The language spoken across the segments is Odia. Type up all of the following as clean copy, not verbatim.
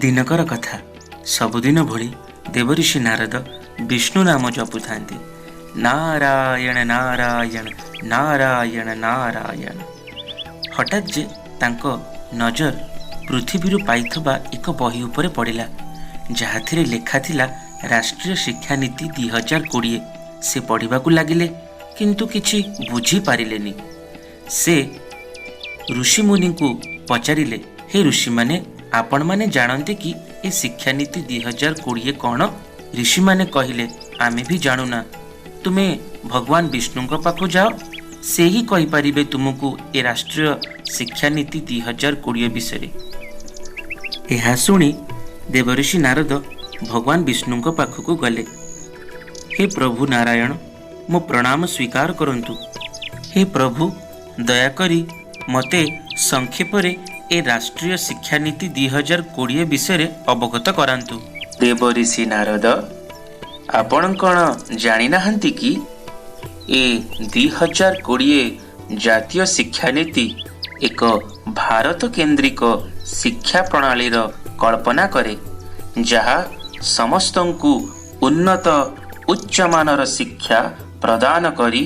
ଦିନକର କଥା, ସବୁଦିନ ଭଳି ଦେବଋଷି ନାରଦ ବିଷ୍ଣୁ ନାମ ଜପୁଥାନ୍ତି, ନାରାୟଣ ନାରାୟଣ ନାରାୟଣ ନାରାୟଣ। ହଠାତ୍ ଯେ ତାଙ୍କ ନଜର ପୃଥିବୀରୁ ପାଇଥିବା ଏକ ବହି ଉପରେ ପଡ଼ିଲା, ଯାହାଥିରେ ଲେଖା ଥିଲା ରାଷ୍ଟ୍ରୀୟ ଶିକ୍ଷାନୀତି 2020। ସେ ପଢ଼ିବାକୁ ଲାଗିଲେ, କିନ୍ତୁ କିଛି ବୁଝିପାରିଲେନି। ସେ ଋଷିମୁନିଙ୍କୁ ପଚାରିଲେ, ହେ ଋଷିମାନେ, ଆପଣମାନେ ଜାଣନ୍ତି କି ଏ ଶିକ୍ଷାନୀତି 2020 କ'ଣ? ଋଷିମାନେ କହିଲେ, ଆମେ ବି ଜାଣୁନା। ତୁମେ ଭଗବାନ ବିଷ୍ଣୁଙ୍କ ପାଖକୁ ଯାଅ, ସେ ହିଁ କହିପାରିବେ ତୁମକୁ ଏ ରାଷ୍ଟ୍ରୀୟ ଶିକ୍ଷାନୀତି 2020 ବିଷୟରେ। ଏହା ଶୁଣି ଦେବଋଷି ନାରଦ ଭଗବାନ ବିଷ୍ଣୁଙ୍କ ପାଖକୁ ଗଲେ। ହେ ପ୍ରଭୁ ନାରାୟଣ, ମୋ ପ୍ରଣାମ ସ୍ୱୀକାର କରନ୍ତୁ। ହେ ପ୍ରଭୁ, ଦୟାକରି ମୋତେ ସଂକ୍ଷେପରେ ଏ ରାଷ୍ଟ୍ରୀୟ ଶିକ୍ଷାନୀତି 2020 ବିଷୟରେ ଅବଗତ କରାନ୍ତୁ। ଦେବଋଷି ନାରଦ, ଆପଣ କ'ଣ ଜାଣିନାହାନ୍ତି କି ଏ 2020 ଜାତୀୟ ଶିକ୍ଷାନୀତି ଏକ ଭାରତ କେନ୍ଦ୍ରିକ ଶିକ୍ଷା ପ୍ରଣାଳୀର କଳ୍ପନା କରେ, ଯାହା ସମସ୍ତଙ୍କୁ ଉନ୍ନତ ଉଚ୍ଚମାନର ଶିକ୍ଷା ପ୍ରଦାନ କରି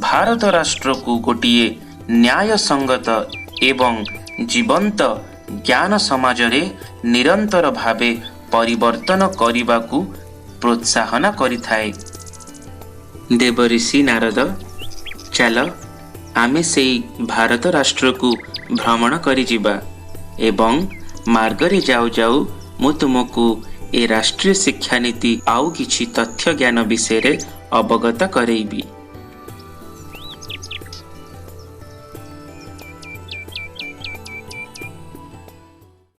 ଭାରତ ରାଷ୍ଟ୍ରକୁ ଗୋଟିଏ ନ୍ୟାୟସଙ୍ଗତ ଏବଂ ଜୀବନ୍ତ ଜ୍ଞାନ ସମାଜରେ ନିରନ୍ତର ଭାବେ ପରିବର୍ତ୍ତନ କରିବାକୁ ପ୍ରୋତ୍ସାହନ କରିଥାଏ। ଦେବଋଷି ନାରଦ, ଚାଲ ଆମେ ସେଇ ଭାରତ ରାଷ୍ଟ୍ରକୁ ଭ୍ରମଣ କରିଯିବା ଏବଂ ମାର୍ଗରେ ଯାଉ ଯାଉ ମୁଁ ତୁମକୁ ଏ ରାଷ୍ଟ୍ରୀୟ ଶିକ୍ଷାନୀତି ଆଉ କିଛି ତଥ୍ୟ ଜ୍ଞାନ ବିଷୟରେ ଅବଗତ କରେଇବି।